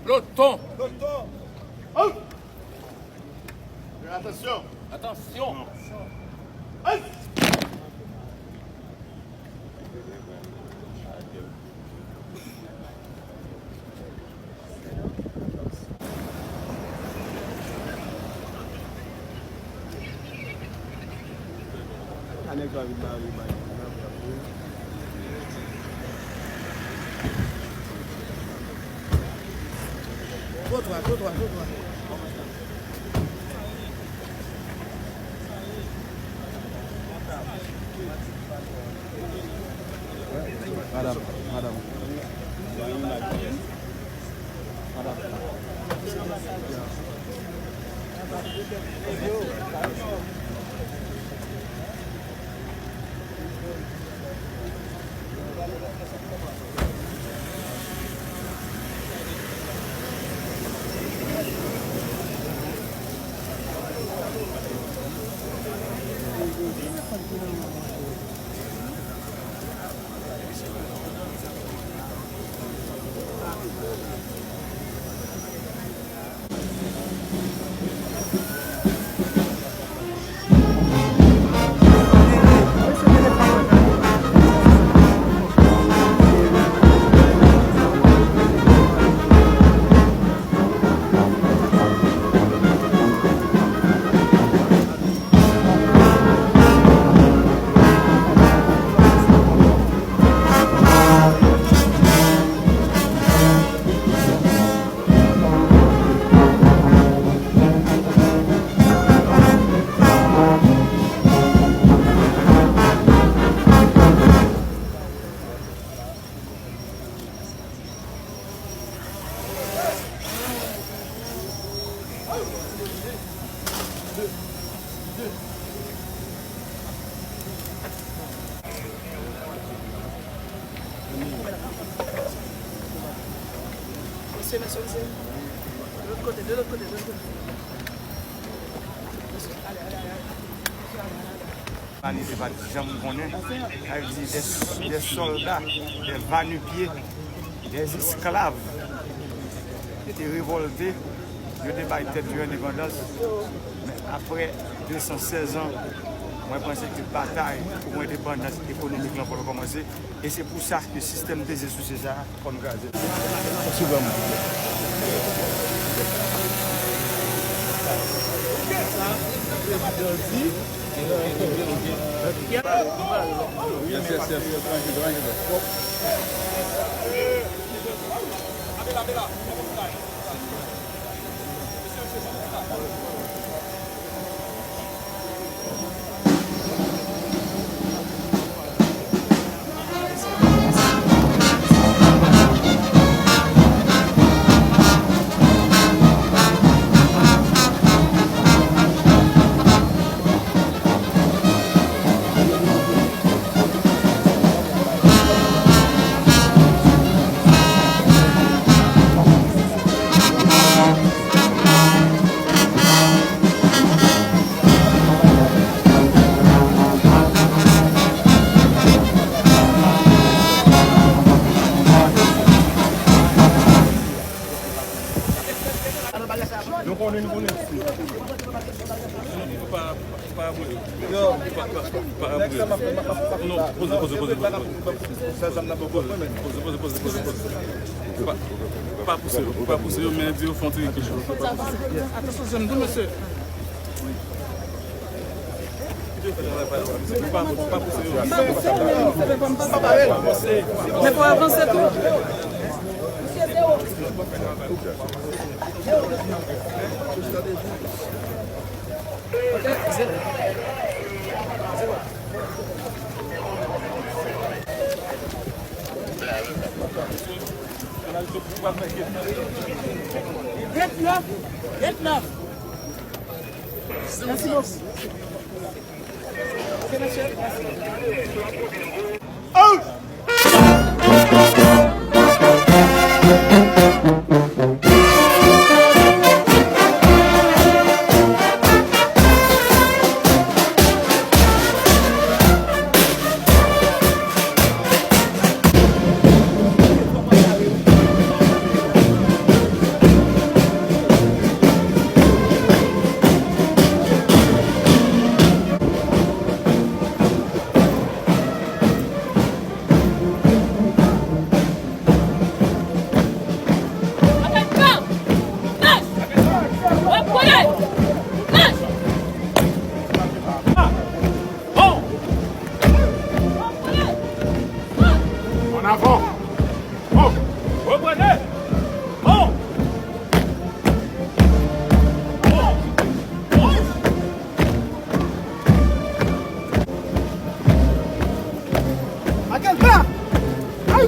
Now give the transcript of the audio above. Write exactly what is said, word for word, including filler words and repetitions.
Peloton. Atansyon. Atansyon. Twotwa, twotwa, twotwa. Madanm, madanm. Madanm. Mesye, mesye, mesye. De lòt kote, de lòt kote, de lòt kote. Mesye, ale, ale, ale, ale. Imanite pa t janm konnen, sa vle di de, de sòlda, de va-nu-pieds, de esklav ki te revòlte, yo te bay tèt yo endepandans. Men apre de san sèz an, mwen panse ke batay pou endepandans ekonomik lan pral kòmanse. E se pou sa ke sistèm peze souse sa a fò n kraze l. Silvouplè. Yes, yes, yes. Nou konnen, nou konnen. Pa, pa, pa, pa, pa, pa, pa, non, poze, poze, poze, poze, poze. Poze, poze, poze, poze, poze. Pa, pa pouse yo, pa pouse yo, men di yo fè yon ti rekil. Atansyon, jan m di w, mesye. Pa, pa pouse yo. Men fò avanse tou. Get nèf, get nèf. Mèsi bokou. Ok, mesye, mèsi. En avant. Bon. Reprenez. Bon. Bon. Bon. Akelba! Ay!